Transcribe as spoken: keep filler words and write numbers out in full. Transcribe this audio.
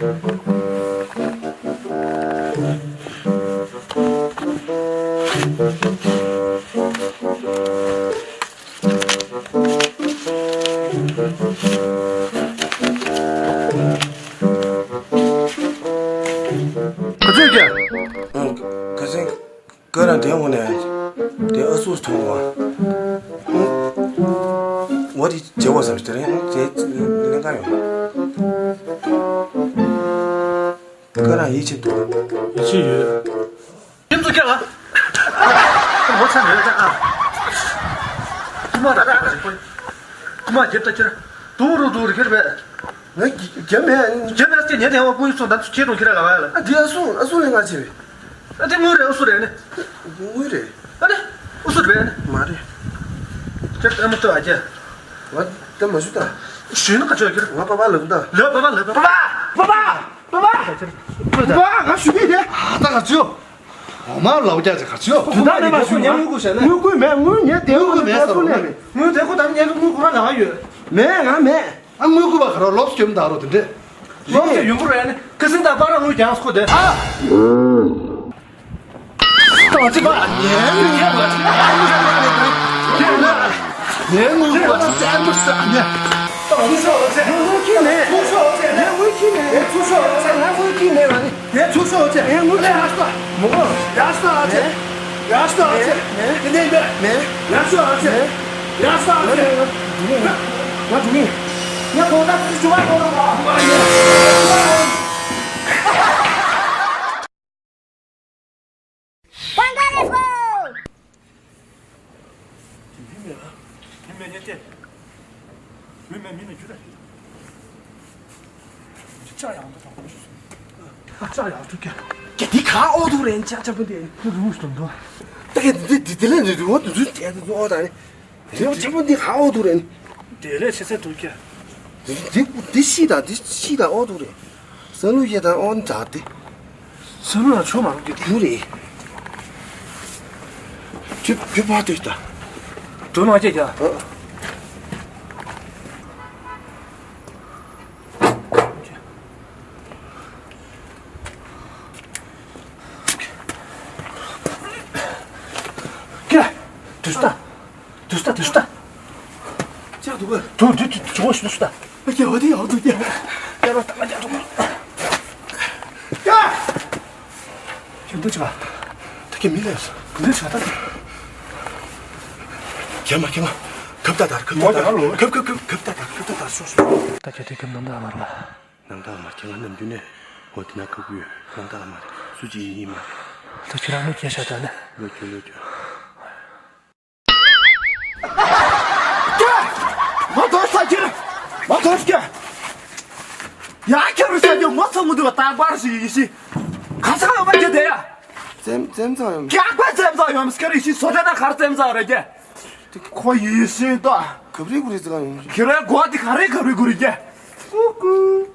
ག་ཚོད་ཀྱང་། ཁ་སང་ཁོ་རང་དེ་འོང་ནས་དེ་ཨ་སུ་མཐོང་བ། འོ་དེ་བྱེད་དགོས་བསམ་ཞིག་དེ་རིང་དེ་ལེན་ག་ཡོང་། ཁོ་རང་ཡིད་ཆེས་འདུག་ཡིད་ཆེས་ཡོད། ཁྱེད་ཚོ་ཁྱེད་ལ། ཁོ་ཚ་མེད་ད་ཨ། ཁུ་མ་ད་ད་ཁ་ཅིག་ཁོ། ཁུ་མ་རྒྱབ་ད་ཁྱེར། དུ་རུ་དུ་རུ་ཁྱེར་བས། ང་རྒྱབ་མེད། རྒྱབ་མེད་ཟེར་ཉན་དེ་བ་ཀུན་སོང་ད་ཚོ་ཁྱེད་དང་ཁྱེད་ར་ལ་བ་ཡ་ལ། ཨ་འདི་ཨ་སུ་ཨ་སུ་ལས་ང་ཆེ་བས། ཨ་འདི་དངུལ་རེད་ཨ་སུ་རེད་ནི། དངུལ་རེད། ཨ་ནི་ཨ་སུ་རེད་ནི། མ་རེད། ཁྱེད་ཨ་མ་ཏོ་ཨ་ཅེ། ང་ད་མ་ཞུ་ད། ཞུས་ན་ཁ་ཆོག་ཁྱེར། ང་པ་པ་ལབ་ད། ལབ་པ་པ་ལབ་པ་པ། པ་པ། པ་པ། པ་པ་ང་ཞུ་གི་རེད། ཨ་ད་ཁ་ཆོག་འོ་མ་ལའོ་རྒྱ་ཆེ་ག་ཚོད། དུ་ད་ནས་མ་ཤུ་ཉན་དངུལ་ཁུ་ཤ་ན། དངུལ་ཁུ་མེད་དངུལ་ཉན་དེ་དངུལ་ཁུ་མེད་ས་རུ་ནས་མེད། དངུལ་དེ་ཁུ་ད་ཉན་དུ་དངུལ་ཁུ་མ་ལ་ཡོད། མེད་ང་མེད། ཨ་དངུལ་ཁུ་བ་ག་རོ་ལོབས་སྐྱོམ་ད་རོ་དེ་འདྲས། ལོབས་ཀྱི་ཡོང་གི་རེད་ནི་ཁི་སིན་ད་པ་ར་དངུལ་རྒྱག་ཁུ་དེ། ཨ། ད་ཅི་པ། ཉན་དངུལ་ཁུ་བ་ཅི་ཉན་དངུལ་ཁུ་བ་ཅི་ཅན་དུ་ས་ཉན། ཚུགས་ཤོག་ཚེ། ངས་དངུལ་ཁྱེར་མེད། ཚུགས་ཤོག་ཚེ། ངས་དངུལ་ཁྱེར་མེད། ཚུགས་ཤོག་ཚེ། ངས་དངུལ་ཁྱེར་མེད་ལ་ནི། ངས་ཚུགས་ཤོག་ཚེ། ངས་དངུལ་ཁྱེར་མེད། མོ་གོ། ཡག་སོ་ཨ་ཚེ། ཡག་སོ་ཨ་ཚེ། ངས་ནས་འདོད། ཡག་སོ་ཨ་ཚེ། ཡག་སོ་ཨ་ཚེ། ང་འགྲོ་གི། ངས་གོང་ས་ཚུགས་ཞུ་བ་གོ་རོགས། མི་མེད་ལ། མི་མེད་ཉེ་ཏེ། མི་མེད་མི་ནི་རྒྱུ་ར། ཅི་ཅག་ཡང་དུ་དང་པོ་ཞུ་སོང་། ཅག་ཡང་དུ་ཀྱ། ཀྱ་དེ་ག་ཨོ་དུ་རེན་ཅག་ཅག་པོ་དེ། དུ་རུ་སྟོན་དུ། ད་ག་དེ་དེ་དེ་ལས་ནི་རུ་དུ་རུ་དེ་དུ་ཨོ་ད་རེ། རེ་ཅག་པོ་དེ་ག་ཨོ་དུ་རེན། དེ་ལས་ཆེ་ས་དུ་ཀྱ། དེ་དེ་ཤི་ད་དེ་ཤི་ད་ཨོ་དུ་རེ། ས་ལུ་ཡེ་དང་ཨོན་དྲག་སྟེ། ས་ལུ་ལ་ཆོ་མ་རུ་གི་དུ་རེད། ཁྱོད་ཁྱོད་ཕར་སྡོད་ད། དུ་ནང་སྐྱེས་ཀྱ། ཨ། ཀྱ། དུ་ལྟ། དུ་ལྟ་དུ་ལྟ། ཅག་དུ་ག། དུ་དུ་དུ་དུ་ཆུ་བོ་ཞུ་ལུ་ལྟ། ཨ་ཀྱ་འོ་དེ་ཡག་དུ་ཀྱ། ཀྱ་རོ་ལྟ་ལ་ཀྱ་དུ་ག། ཀྱ། ཁྱོད་འདི་ཅི་ག། ད་ཀྱ་མི་ལས་སོ། འདི་ཅི་ག་ད། ཀྱ་མ་ཀྱ་མ། ཁབ་ད་དར་ཁབ་ད་དར། ཁབ་ཁབ་ཁབ་ཁབ་ད་དར་ཁབ་ད་དར་སོ་སོ། ད་ཁྱོད་དེ་ཁབ་ནང་ད་མར་ལ། ནང་ད་མར་ཁྱེད་ང་ནམ་རྒྱུན་ནས་འོ་དེ་ན་ཁབ་ཀུ་ཡོད་ནང་ད་མར་སུ་ཅི་ཡིན་ཡིན་མ། ད་ཁྱོད་རང་ལོ་ཁྱེད་ཤ་ད་ནས། ལོ་ཁྱོད་ལོ་ཁྱོད། མ་དོར་ས་ཁྱེར། མ་དོར་ཁྱེར། ཡ་ཁྱེར་རུ་ས་ཁྱེར་མ་ཚང་མུ་དུ་བ་ད་པར་ཞིག་ཡིན་ཞིག་ག་ས་ཡོད་མ་ཁྱེར་དེ་ཡ། ཙེམ་ཙེམ་ཚང་ཡོད། ཀྱག་པ་ཙེམ་ཚང་ཡོད་མ་སྐར་ཡིན་ཞིག་སོ་ད་ན་གར་ཙེམ་ཚང་རེད་ཀྱེ། དེ་ཁོ་ཡིན་ཞིག་ད། གབ་རི་གུ་རི་ཙི་ག་ཡོང་ཞིག་ཁྱེར་རེ་གོ་དེ་ག་རེ་གབ་རི་གུ་རི་ཀྱེ། ཀུ་ཀུ།